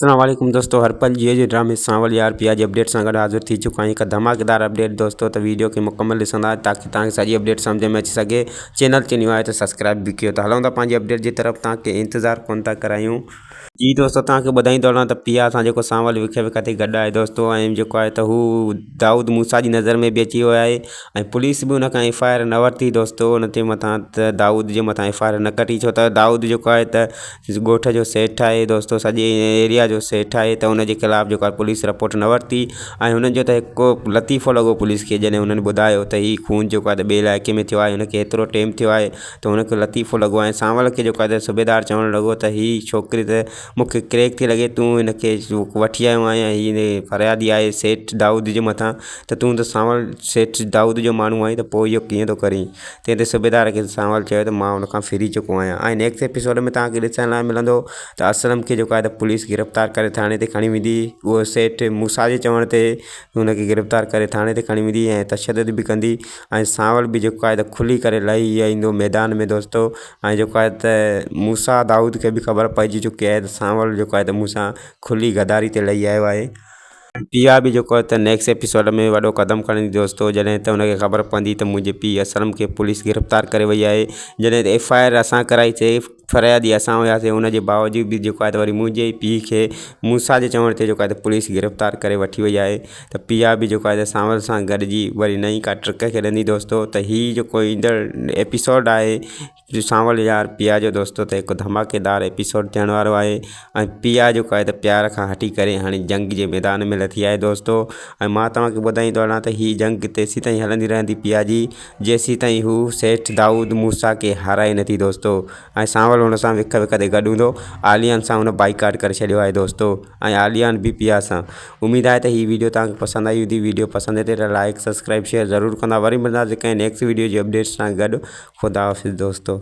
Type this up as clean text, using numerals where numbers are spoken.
السلام عليڪم دوستو هر پل جيئو جي ڊرامي سانول يار پيا جي اپڊيٽ سان گڏ حاضر ٿي چڪا آهيون هڪ ڌماڪيدار اپڊيٽ دوستو ته ويڊيو کي مڪمل ڏسندا تاڪي توهان کي سڄي اپڊيٽ سمجھ ۾ اچي سگهي چينل تي نيو آهي ته سبسڪرائب به ڪيو ته هلون ٿا پنهنجي اپڊيٽ جي طرف توهان کي انتظار ڪون ٿا ڪرايون جي دوستو توهان کي ٻڌائيندو هلان ته پيا سان جيڪو سانول وک وک تي گڏ آهي دوستو ۽ جيڪو آهي ته هو دائود موسيٰ جي نظر ۾ به اچي ويو آهي ۽ پوليس به ان کان ايف I R نه ورتي دوستو ان جي مٿان ته دائود جي مٿان ايف I R نه ڪٽي ڇو ته دائود جيڪو آهي ته ڳوٺ جو سيٺ آهي دوستو سڄي ايريا جو سيٺ آهي ته ان جي خلاف جيڪو آهي پوليس رپورٽ نه ورتي ۽ هنن جو ته هڪ لطيفو لڳو پوليس کي جڏهن هنن ٻڌايو ته هي خون جيڪو آهي ته ٻئي علائقي ۾ ٿيو آهي هن کي ايترو ٽيم ٿيو آهي ته هن کي لطيفو لڳو ۽ سانول کي جيڪو آهي ته صوبيدار چوڻ لڳو ته هي ڇوڪري ته مون کي ڪريڪ ٿي لڳي تون هن کي وٺي آيو آهين ۽ هي فريادي آهي سيٺ دائود جي مٿان ته تون ته سانول سيٺ دائود جو ماڻهو آهين ته پوء اهو ڪيئن ٿو ڪرين؟ تنهن تي صوبيدار کي سانول چيو ته مان ان کان ڦري چڪو آهيان ۽ نيڪسٽ ايپيسوڊ ۾ توهان کي ڏسڻ لاء ملندو ته اسلم کي جيڪو آهي ته پوليس گرفتار ڪري ٿاڻي تي کڻي ويندي اهو سيٺ موسيٰ جي چوڻ تي هن کي گرفتار ڪري ٿاڻي تي کڻي ويندي ۽ تشدد به ڪندي ۽ سانول به جيڪو آهي ته کلي ڪري لهي ايندو ميدان ۾ دوستو ۽ جيڪو آهي ته موسيٰ دائود کي به خبر پئجي چڪي آهي ته سانول جيڪو آهي ته مون سان کلي غداري تي لهي آيو آهي. پيا به جيڪو آهي ته نيڪسٽ ايپيسوڊ ۾ وڏو قدم کڻندي دوستو جڏهن ته هن کي خبر پوندي ته منهنجي پيء اسلم کي پوليس گرفتار ڪري وئي آهي جڏهن ته ايف I R اسان ڪرائي سي فريادي اسان هياسي ان جي باوجود به جيڪو آهي ته وري منهنجي ئي پيء کي موسيٰ جي چوڻ تي جيڪو آهي ته پوليس گرفتار ڪري وٺي وئي آهي ته پيا به جيڪو آهي ته سانول سان گڏجي وري نئين ڪا ٽرڪ کيڏندي دوستو ته هي جيڪو ايندڙ ايپيسوڊ آهي جو سانول يار پيا جو دوستو ته هڪ ڌماڪيدار ايپيسوڊ ٿيڻ وارو آهي ۽ پيا جيڪو آهي ته پيار کان هٽي ڪري هاڻي جنگ جي ميدان ۾ لٿي آهي دوستو ۽ مان توهان کي ٻڌائيندو هلان ته هي جنگ تيسين تائين هلندي رهندي پيا جي جيسين تائين هو سيٺ دائود موسيٰ کي هارائي نٿي دوستو ۽ سانول هن سان وک وک تي گڏ هوندو عاليان سان هن بائيڪاٽ ڪري ڇڏيو آهي دوستو ۽ عاليان به پيا سان اميد آهي ته هي ويڊيو توهان کي پسند آئي هوندي ويڊيو پسند اچي ته لائڪ سبسڪرائب شيئر ضرور ڪندا وري ملنداسين ڪنهن نيڪسٽ ويڊيو جي اپڊيٽ سان گڏ خدا حافظ دوستو.